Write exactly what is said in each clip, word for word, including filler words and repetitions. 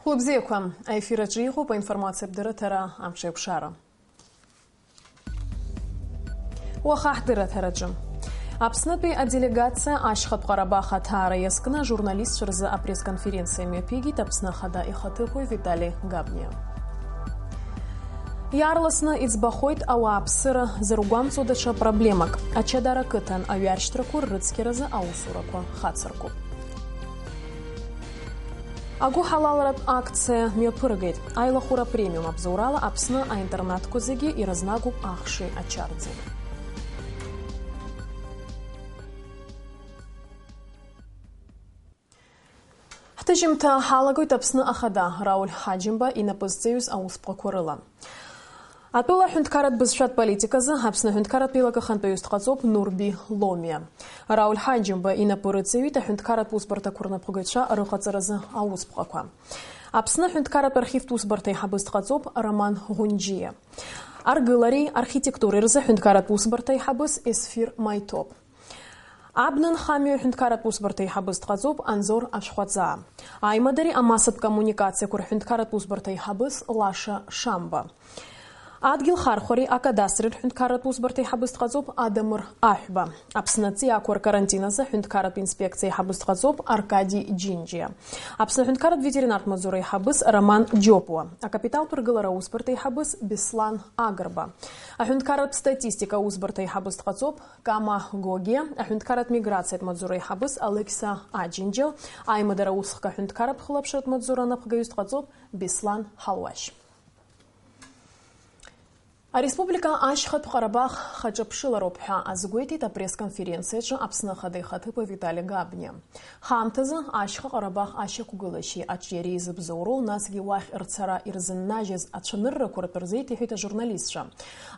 Хәылбзиақәа, аефир аҿы иҟоуп аинформациатә дырраҭара «Амҽеиқәшара». Уаха ҳдырраҭараҿы. Аԥснытәи аделегациа ашьхатә Ҟарабах аҭаара иазкны ажурналистцәа рзы апресс-конференциа мҩаԥигеит Аԥсны Ахада ихаҭыԥуаҩ Витали Габниа. Иаарласны иӡбахоит ауааԥсыра зыргәамҵуа даҽа проблемак. Ачадара қыҭан аҩаршьҭрақәа ррыцқьаразы аусурақәа хацыркуп. Агәыҳалалратә акциа мҩаԥыргеит. Аилахәыра премиум абзоурала Аԥсны аинтернатқәа зегьы ирызнагоуп ахши ачарӡи. Ҳҭыжьымҭа ҳалагоит Аԥсны Ахада Рауль Ҳаџьымба инапы зҵаҩыз аусԥҟақәа рыла. Атәыла аҳәынҭқарратә бызшәатә политиказы Аԥсны аҳәынҭқарратә еилакы ахантәаҩыс дҟаҵоуп Нурби Ломиа. Рауль Ҳаџьымба инапы рыҵаҩит аҳәынҭқарратә усбарҭақәа рнапхгаҩцәа рыҟаҵаразы аусԥҟақәа. Аԥсны аҳәынҭқарратә архивтә усбарҭа аиҳабыс дҟаҵоуп Роман Ӷәынџьиа. Аргылареи архитектуреи рзы аҳәынҭқарратә усбарҭа аиҳабыс Есфир Маитоп. Абна нхамҩа аҳәынҭқарратә усбарҭа аиҳабыс дҟаҵоуп Анзор Ашәхәаҵаа. Аимадареи амассатә коммуникациақәа рҳәынҭқарратә усбарҭа аиҳабыс Лаша Шамба. Адгьыл хархәареи акадастри рҳәынҭқарратә усбарҭа аиҳабыс дҟаҵоуп Адамыр Аҳәба. Аԥсны аҵиаақәа ркарантин азы аҳәынҭқарратә инспекциа аиҳабыс дҟаҵоуп Аркади Џьынџьиа. Аԥсны аҳәынҭқарратә ветеринартә маҵзура аиҳабыс Роман Џьопуа. Акапиталтә ргылара аусбарҭа аиҳабыс Беслан Агрба. Аҳәынҭқарратә статистика аусбарҭа аиҳабыс дҟаҵоуп Кама Гогиа, аҳәынҭқарратә миграциатә маҵзура аиҳабыс Алықьса Аџьынџьал, аимадара усхк аҳәынҭқарратә хылаԥшратә маҵзура анапхгаҩыс дҟаҵоуп Беслан Ҳалуашь. Ареспублика ашьхатә Ҟарабах хаҿыԥшылароуп ҳәа азгәеиҭеит апресс-конференциаҿы Аԥсны Ахада ихаҭыԥуаҩ Витали Габниа. Ҳаамҭазы ашьха Ҟарабах ашьақәгылашьеи аҿиареи зыбзоуроу, насгьы уахь рцара ирзыннажьыз ацәаныррақәа ртәы рзеиҭеиҳәеит ажурналистцәа.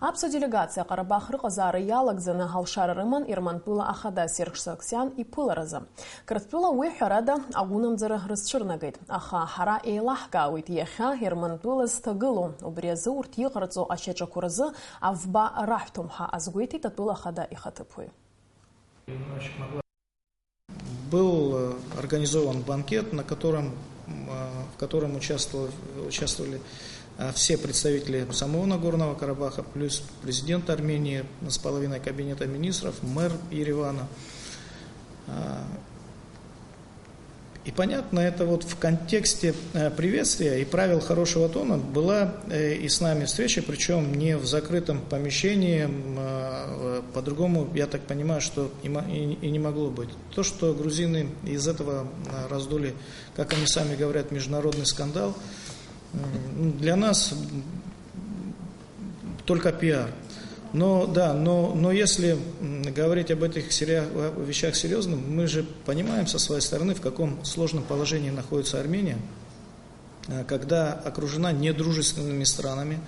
Аԥсуа делегациа Ҟарабах рыҟазаара иалагӡаны алшара рыман Ермантәыла Ахада Серж Сарксиан иԥыларазы. Қырҭтәыла уи, ҳәарада, агәынамӡара рызцәырнагеит, аха ҳара еилаҳкаауеит иахьа Ермантәыла зҭагылоу, убри азы урҭ иҟарҵо ашьаҿақәа рзы авба раҳәҭом ҳәа азгәеиҭеит атәыла Ахада ихаҭыԥуаҩ. Был, э, организован банкет, на котором, м, э, в котором участвовал-, участвовали, э, все представители самого Нагорного Карабаха, плюс президент Армении с половиной кабинета министров, мэр Еревана. А, и понятно, это вот в контексте, э, приветствия и правил хорошего тона была, э, и с нами встреча, причём не в закрытом помещении, м, э, по-другому, я так понимаю, что и мо-, и, и не могло быть. То, что грузины из этого, э, раздули, как они сами говорят, международный скандал, м, ну, для нас, м, только пиар. Но, да, но, но если, м, говорить об этих серьё-, о вещах серьёзно, мы же понимаем со своей стороны, в каком сложном положении находится Армения, э, когда окружена недружественными странами,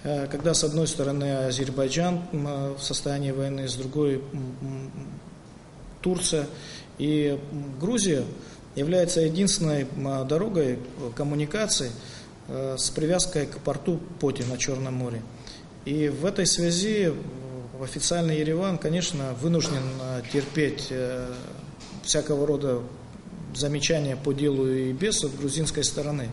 э, когда, с одной стороны, Азербайджан, м, э, в состоянии войны, с другой, м, м, Турция. И, м, Грузия является единственной, м, дорогой, э, коммуникации, э, с привязкой к порту Поти на Чёрном море. И в этой связи, э, официальный Ереван, конечно, вынужден, э, терпеть, э, всякого рода замечания по делу и без от грузинской стороны.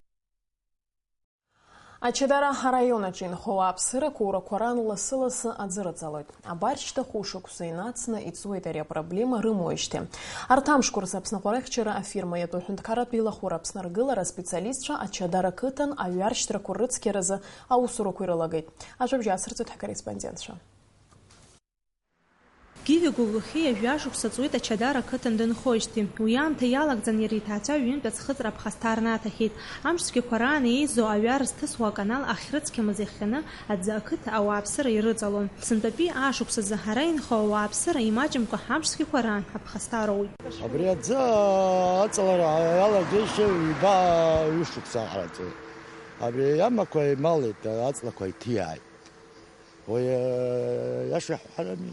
Ачадара араион аҿы инхо ауааԥсыра қәоурақәа раан лассы-лассы аӡы рыҵалоит. Абар шьҭа хәышықәса инацны иҵуеит ари апроблема рымоуижьҭеи. Арҭ амшқәа рзы Аԥсны аҟәарахьчара афирма иатәу аҳәынҭқарратә еилахәыра Аԥсны аргылара аспециалистцәа Ачадара қыҭан аҩаршьҭрақәа рыцқьаразы аусурақәа ирылагеит. Ажәабжь ацырҵоит ҳкорреспондентцәа. Гиви Гогохиа жәа-шықәса ҵуеит Ачадара ақыҭан дынхоижьҭеи. Уи аамҭа иалагӡан иара иҭаацәа ҩынтә аӡхыҵра аԥхасҭа рнаҭахьеит. Амш цәгьақәа раан еизо аҩар зҭысуа аканал ахьрыцқьамыз иахҟьаны аӡы ақыҭа ауааԥсыра ирыҵалон. Сынтәатәи аашықәсазы ара инхо ауааԥсыра имаҷымкәа амш цәгьақәа раан аԥхасҭа роуит. Абри аӡы аҵалара иалагеижьҭеи ҩба ҩышықәса ҳараӡоит. Абри иамақәа еималеит, аҵлақәа иҭиааит. Уи, э, иаша иаҳҳәарами.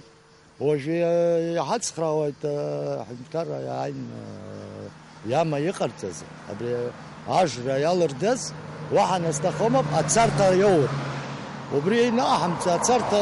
Уажәы, э, иҳацхраауеит, э, аҳәынҭқарра иааин, э, иама иҟарҵаз, абри ажра иалырдаз, уаҳа насҭахымап, ацарҭа иоур. Убри инаҳамҭа, ацарҭа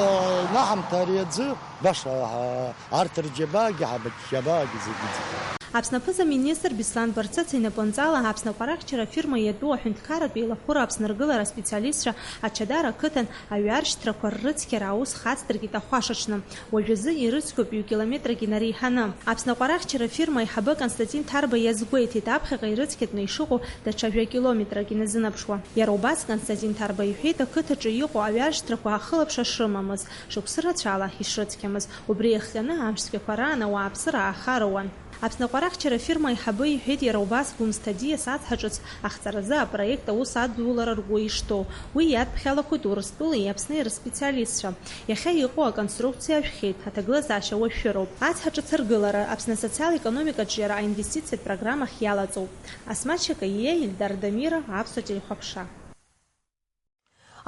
инаҳамҭа ари аӡы, баша, ҳа, арҭ рџьабаагьы, ҳабаџьабаагьы зегьы-зегьы. Аԥсны аԥыза-министр Беслан Барцыц инапынҵала Аԥсны акәарахьчара афирма иатәу аҳәынҭқарратә еилахәыра Аԥсны ргылара аспециалистцәа Ачадара ақыҭан аҩаршьҭрақәа ррыцқьара аус хацдыркит ахәашаҽны. Уажәазы ирыцқьоуп ҩ-километрак инареиҳаны. Аԥсны акәарахьчара афирма аиҳабы Константин Ҭарба иазгәеиҭеит, аԥхьаҟа ирыцқьатәны ишыҟоу даҽа жәа-километрак иназынаԥшуа. Иара убас Константин Ҭарба иҳәеит, ақыҭаҿы иҟоу аҩаршьҭрақәа ахылаԥшра шрымамыз, шықәсы рацәала ишрыцқьамыз. Убри иахҟьаны амшцәгьақәа раан ауааԥсыра аахаруан. Аԥсны акәарахьчара афирма аиҳабы иҳәеит, иара убас гәымсҭа аӡиас ацҳа ҿыц ахҵаразы апроект аус адулара ргәы ишҭоу. Уи иадԥхьалақәоит Урыстәылеи Аԥсни рыспециалистцәа. Иахьа иҟоу аконструкциа ажәхьеит, аҭагылазаашьа уашәшәыроуп. Ацҳа ҿыц аргылара Аԥсны асоциал-економикаҿы иара аинвестициатә программахь иалаҵоуп. Асмаҭ Шьакаиа, Ильдар Дамира, Аԥсуа телехәаԥшра.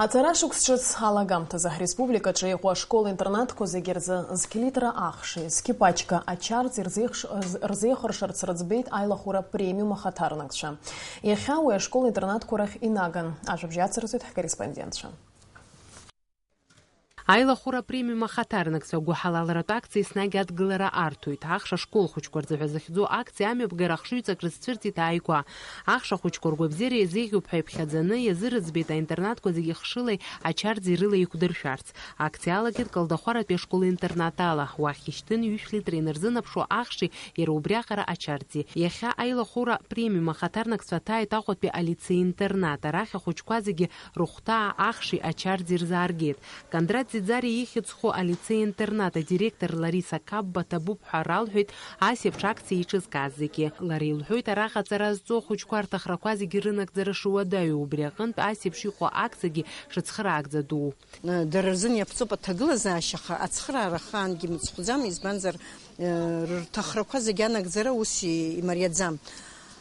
Аҵара шықәс ҿыц алагамҭазы ҳреспубликаҿы иҟоу ашкол-интернатқәа зегьы рзы зқьы литра ахши, зқьы пачка ачарӡи рзеихш-, рз-, рзеихыршарц рыӡбеит аилахәыра премиум ахаҭарнакцәа. Иахьа уи ашкол-интернатқәа рахь инаган. Ажәабжь ацырҵоит ҳкорреспондентцәа. Аилахәыра премиум ахаҭарнакцәа агәыҳалалратә акциа еснагь адгылара арҭоит. Ахш ашкол хәыҷқәа рзы ҳәа захьӡу акциа амҩаԥгара ахшыҩҵак рызцәырҵит ааигәа. Ахш ахәыҷқәа ргәабзиара иазеиӷьуп ҳәа иԥхьаӡаны иазырыӡбеит аинтернатқәа зегьы хшылеи ачарӡи рыла еиқәдыршәарц. Акциа алагеит Калдахәаратәи ашкол-интернат ала. Уахь ишьҭын ҩышә литра инарзынаԥшуа ахши иара убриаҟара ачарӡи. Иахьа аилахәыра премиум ахаҭарнакцәа ҭааит Аҟәатәи алицеи-интернат. Арахь ахәыҷқәа зегьы рыхәҭаа ахши ачарӡи рзааргеит. Кондрат Ӡиӡариа ихьӡ зху алицеи-интернат адиректор Лариса Кабба ҭабуп ҳәа ралҳәеит ас еиԥш акциа еиҿызкааз зегьы. Лара илҳәоит, араҟа аҵара зҵо ахәыҷқәа рҭахрақәа зегьы рынагӡара шуадаҩу, убри аҟынтә ас еиԥш иҟоу акциагьы шыцхыраагӡа дуу. Дара рзын иаԥҵоуп аҭагылазаашьа, аха ацхыраара ахаангьы мыцхәӡам, избанзар, рҭахрақәа зегьы анагӡара ус имариаӡам.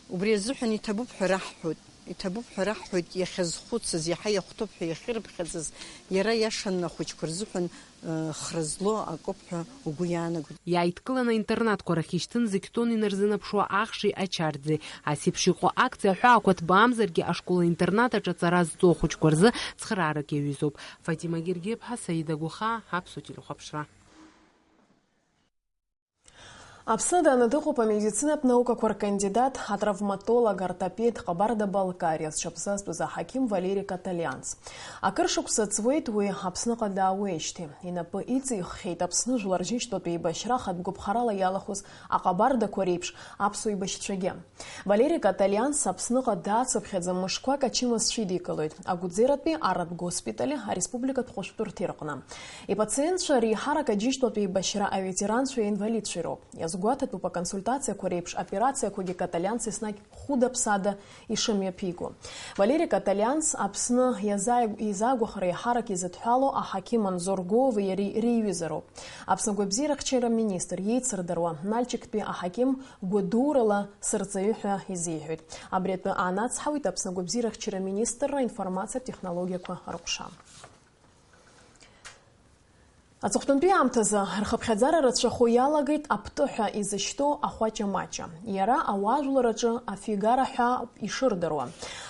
Убри азыҳәан иҭабуп ҳәа раҳҳәоит. Иҭабуп ҳәа раҳҳәоит, иахьазхәыцыз, иаҳа иахәҭоуп ҳәа иахьырыԥхьаӡаз, иара иашаны ахәыҷқәа рзыҳәан, ы, хра злоу акоуп ҳәа угәы иаанагоит. Иааидкыланы аинтернатқәа рахь ишьҭын зегь тонн инарзынаԥшуа ахши ачарӡи. Ас еиԥш иҟоу акциа аҳәаақәа ҭбаамзаргьы, ашкол-интернат аҿы аҵара зҵо ахәыҷқәа рзы цхыраарак иаҩызоуп. Фатима Гергиаԥҳа, Саида Гәыхаа, Аԥсуа телехәаԥшра. Аԥсны дааны дыҟоуп амедицинатә наукақәа ркандидат, атравматолог, ортопед, Ҟабарда-Балкариа зҽаԥсазтәыз аҳақьым Валери Каталианс. Акыр шықәса ҵуеит уи Аԥсныҟа даауеижьҭеи. Инапы иҵиххьеит Аԥсны жәлар ржьышьтәатәи еибашьра ахатә гәаԥхарала иалахәыз аҟабардақәа реиԥш аԥсуа еибашьцәагьы. Валери Каталианс Аԥсныҟа даацыԥхьаӡа мышқәак ачымазцәа идикылоит Агәӡератәи арратә госпитали ареспубликатә хәышәтәырҭи рҟны. Ипациентцәа реиҳарак аџьынџьтәылатә еибашьра аветеранцәеи аинвалидцәеи роуп. Иазгәаҭатәуп, аконсультациақәа реиԥш аоперациақәагьы Каталианс еснагь хәыда-ԥсада ишымҩаԥиго. Валери Каталианс Аԥсны иазааигә-, изаагәахара еиҳарак изыдҳәало аҳақьым Анзор Гууви иареи реиҩызароуп. Аԥсны агәабзиарахьчара министр иеицырдыруа Нальчиктәи аҳақьым гәадурала сырҵаҩы ҳәа изиҳәоит. Абри атәы аанацҳауеит Аԥсны агәабзиарахьчара министрра аинформациатә технологиақәа рыҟәша. Аҵыхәтәантәи аамҭазы рхыԥхьаӡара рацәахо иалагеит аптыҳәа изышьҭоу ахәаҷа маҷа. Иара ауаажәлар рҿы афҩгара ҳәа ишырдыруа.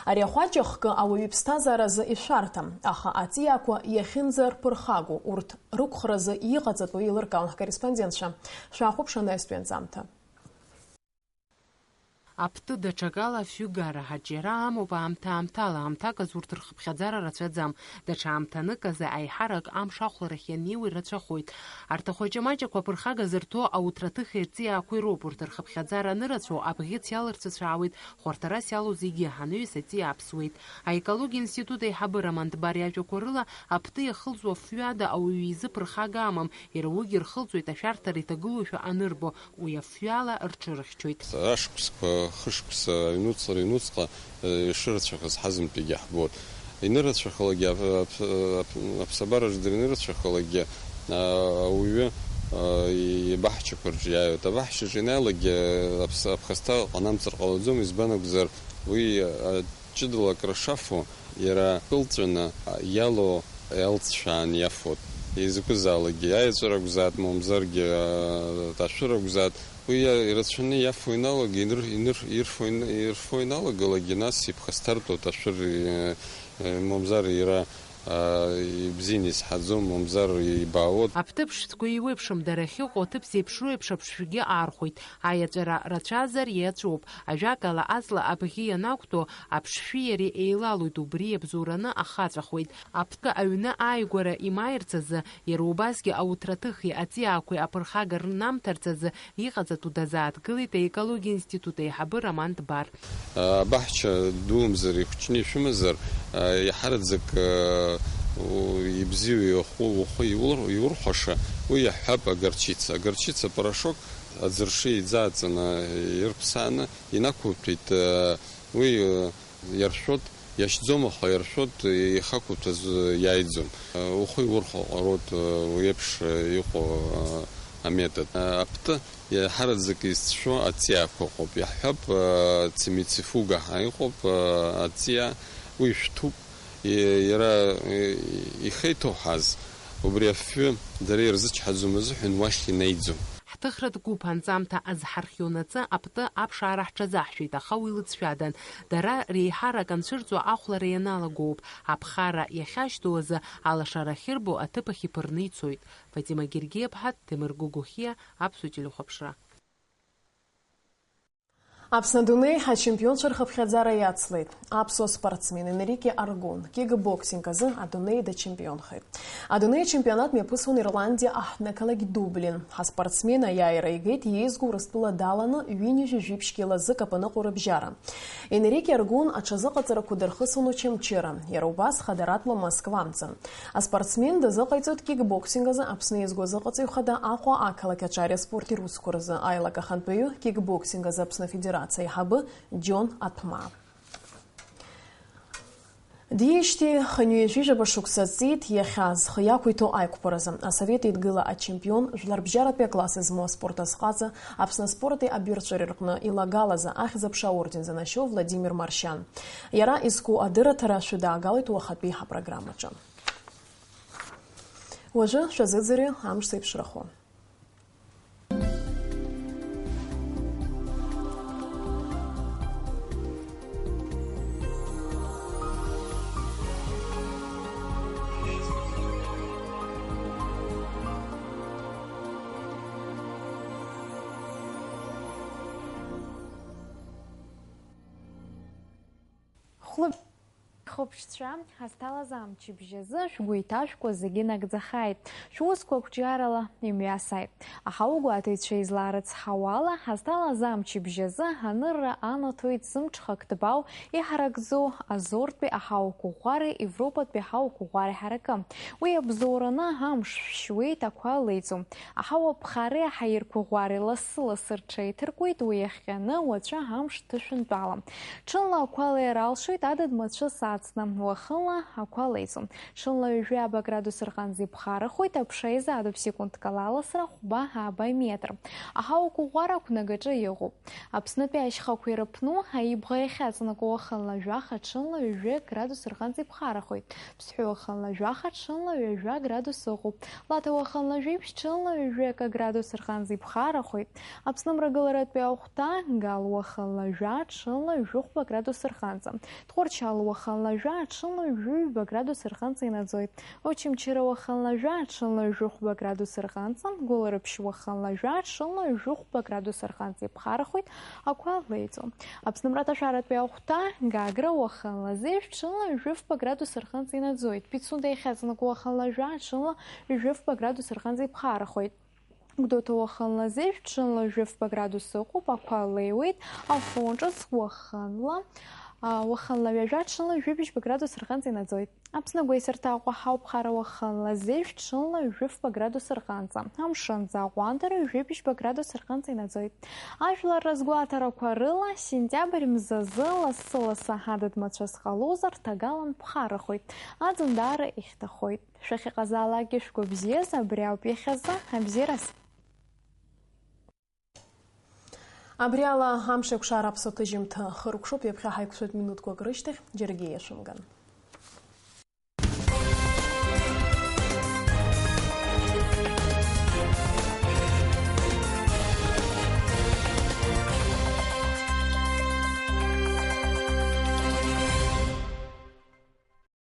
Ари ахәаҷа хкы ауаҩы иԥсҭазааразы ишәарҭам, аха аҵиаақәа иахьынӡарԥырхагоу урҭ рықәхразы иҟаҵатәу еилыркаауан ҳкорреспондентцәа. Шәаахәаԥш анаҩстәи анҵамҭа. Апты даҽакала афҩгара ҳаҿиара амоуп аамҭа-аамҭала, аамҭак азы урҭ рхыԥхьаӡара рацәаӡам, даҽа аамҭанык азы аиҳарак амш ахәларахь ианнеиуа ирацәахоит. Арҭ ахәаҷамаҷақәа аԥырхага зырҭо ауҭраҭыхи аҵиаақәеи роуп, урҭ рхыԥхьаӡара анырацәоу абӷьыц иаларцәыцәаауеит, хәарҭарас иалоу зегьы, анаҩс аҵиаа ԥсуеит. Аекологиа институт аиҳабы Роман Дбар иажәақәа рыла, апты иахылҵуа афҩы ада ауаҩы изы ԥырхага амам, иара уигьы рхылҵуеит ашәарҭара иҭагылоушәа анырбо, уи афҩы ала рҽырыхьчоит. Ашықәсқәа, хышықәса аҩнуҵҟа, рыҩнуҵҟа, э, ишырацәахаз ҳазынтәигьы ҳбоит. Инырацәахалакгьы, ап-, ап-, ап-, аԥсабараҿ дырнырацәахалакгьы, а, ауаҩы, а, и-, ибаҳчақәа рҿы иааиуеит. Абаҳчаҿы ианааилакгьы, аԥс-, аԥхасҭа ҟанамҵар ҟалаӡом, избан акәзар, уи, а, ҷыдала акры шафо, иара кылҵәаны иалоу алҵшәа аан иафоит. Изакәызаалакгьы, аеҵәа ракәзаат, мамзаргьы, а, ашәыр акәзаат, уи иа-, ирацәаны иафо иналага, иныр-, иныр-, ирфо ин-, ирфо иналагалакгьы, нас иԥхасҭартәуеит ашәыр, э, э, мамзар иара Ибзианы исҳаӡом, мамзар ибаауоуп. Аԥҭыԥ шәҭқәа еиуеиԥшым, дара ахьыҟоу аҭыԥ зеиԥшроу еиԥш аԥшшәгьы аархәоит. Аиаҵәара рацәазар иаҵәоуп. Ажәакала, аҵла абӷьы ианақәтәоу, аԥшшәи иареи еилалоит, убри иабзоураны ахаҵәахуеит. Аԥҭа аҩны ааигәара имааирц азы, иара убасгьы ауҭраҭыхи аҵиаақәеи аԥырхага рнамҭарц азы иҟаҵатәу дазааҭгылеит аекологиа институт аиҳабы Роман Дбар. Абаҳча дуумзар, ихәҷны ишәымазар, еиҳараӡак ибзиоу ихәы, ухы иур-, иурхәаша, уи иаҳҳәап, агорчица. Агорчица порошок аӡыршы иӡааҵаны ирԥсааны инақәуҭәеит, уи иаршәоит, иашьӡом, аха иаршәоит, ихақәуҭәаз иааиӡом. Ухы иурхәар ҟалоит уи еиԥш иҟоу аметод. Аптты иаҳараӡак изцәшәо аҵиаақәа ыҟоуп. Иаҳҳәап, цимицифуга ҳәа иҟоуп, аҵиаа, уи шәҭуп. Иара ихеиҭоуҳаз, убри афҩы дара ирзычҳаӡом азыҳәан уахь инаиӡом. Ҳҭыхратә гәыԥ анҵамҭа азҳархион аҵы аптты аԥшаара ҳҽазаҳшәеит, аха уи лыҵшәадан. Дара реиҳарак анцәырҵуа ахәлара ианалагоуп. Аԥхара иахьашьҭоу азы алашара ахьырбо аҭыԥ ахь иԥырны ицоит. Фатима Гергиаԥҳа, Ҭемыр Гогохиа, Аԥсуа телехәаԥшра. Аԥсны адунеи ачемпионцәа рхыԥхьаӡара иацлеит. Аԥсуа спортсмен Енрике Аргун кикбоксинг азы адунеи дачемпионхеит. Адунеи ачемпионат мҩаԥысуан Ирландиа аҳҭнықалақь Дублин. Ҳаспортсмен аиааира игеит иеизго Урыстәыла даланы ҩынҩажәи жәиԥшь кило зыкапаныҟоу рыбжьара. Енрике Аргун аҽазыҟаҵарақәа дырхысуан Очамчыра, иара убас хадаратәла Москва амца. Аспортсмен дазыҟаиҵоит кикбоксинг азы Аԥсны иазго азыҟаҵаҩ хада Аҟәа ақалақь аҿар аспорти русқәа рзы аилак ахантәаҩы, кикбоксинг азы Аԥсны Афедерациа аиҳабы Џьон Аҭмаа. Диижьҭеи хынҩажәижәаба шықәса ҵит иахьа зхы иақәиҭу аиқәԥаразы. Асовет Еидгыла ачемпион, жәларбжьаратәи акласс змоу аспорт азҟаза, Аԥсны аспорти абирҵәареи рҟны илагалазы Ахьӡ-аԥша аорден занашьоу Владимир Маршьан. Иара изку адырраҭара шәыдаагалоит уахатәи ҳапрограммаҿы. Уажәы шәазыӡырҩы амш зеиԥшрахо. Хәлыб-, хәаԥшцәа, ҳазҭалаз амчыбжь азы шәгәы иҭашәкуа зегьы нагӡахааит, шәусқәа қәҿиарала имҩасааит. Аҳауагәаҭаҩцәа излаарыцҳауала, ҳазҭалаз амчыбжь азы анырра анаҭоит зымҽхак ҭбаау иҳаракӡоу азортәи аҳауақәа ӷәӷәареи Европатәи аҳауақәа ӷәӷәареи ҳаракы. Уи абзоураны амш шәшьуеит, ақәа леиӡом. Аҳауа ԥхареи аҳаирқәа ӷәӷәареи лассы-лассы рҽеиҭыркуеит, уи иахҟьаны уаҵәы амш ҭышәынтәалам. Ҽынла ақәа леира алшоит, адыд мацәыс ацны, уахынла ақәа леиӡом. Ҽынла ҩажәи ааба градус рҟынӡа иԥхарахоит, аԥша изаатуп секундк ала аласра хәба ааба метр. Аҳауа қәыӷәӷәара ақәнагаҿы иҟоуп. Аԥснытәи ашьхақәа ирыԥну, аибӷа иахьаҵанакуа уахынла жәаха, ҽынла ҩажәи градус рҟынӡа иԥхарахоит. Ԥсҳәы уахынла жәаха, ҽынла ҩажәа градус ыҟоуп. Лаҭа уахынла жәиԥшь, ҽынла ҩажәи акы градус рҟынӡа иԥхарахоит. Аԥсны мрагыларатәи ахәҭа, Гал уахынла жәа, ҽынла ҩажәи хәба градус рҟынӡа. Тҟәарчал уахынла жәа, ҽынла ҩажәи ҩба градус рҟынӡа инаӡоит. Очамчыра уахынла жәа, ҽынла ҩажәи хәба градус рҟынӡа. Гәылрыԥшь уахынла жәа, ҽынла ҩажәи хәба градус рҟынӡа иԥхарахоит, ақәа леиӡом. Аԥсны мраҭашәаратәи ахәҭа, Гагра уахынла зежә, ҽынла ҩажәи фба градус рҟынӡа инаӡоит. Пицунда иахьаҵанакуа уахынла жәа, ҽынла ҩажәи фба градус рҟынӡа иԥхарахоит. Гәдоуҭа уахынла зежә, ҽынла ҩажәи фба градус ыҟоуп, ақәа леиуеит. Афон ҿыц уахынла, а, уахынла ҩажәа, ҽынла ҩажәи бжьба градус рҟынӡа инаӡоит. Аԥсны агәеисырҭа Аҟәа ҳауп, ԥхара уахынла зежә, ҽынла ҩажәи фба градус рҟынӡа. Амшын аӡы ҟәандара ҩажәи бжьба градус рҟынӡа инаӡоит. Ажәлар рызгәаҭарақәа рыла, сентиабр мзазы лассы-лассы адыд мацәыс ҟалозар, ҭагалан ԥхарахоит. Аӡын даара ихьҭахоит. Шәахьыҟазаалакгьы шәгәабзиаз, абри ауп иахьазы, абзиараз. Абри ала амш еиқәшара аԥсуа ҭыжьымҭа хыркәшоуп, ҩаԥхьа ҳаиқәшәоит минуҭқәак рышьҭахь, џьаргьы иашәымган.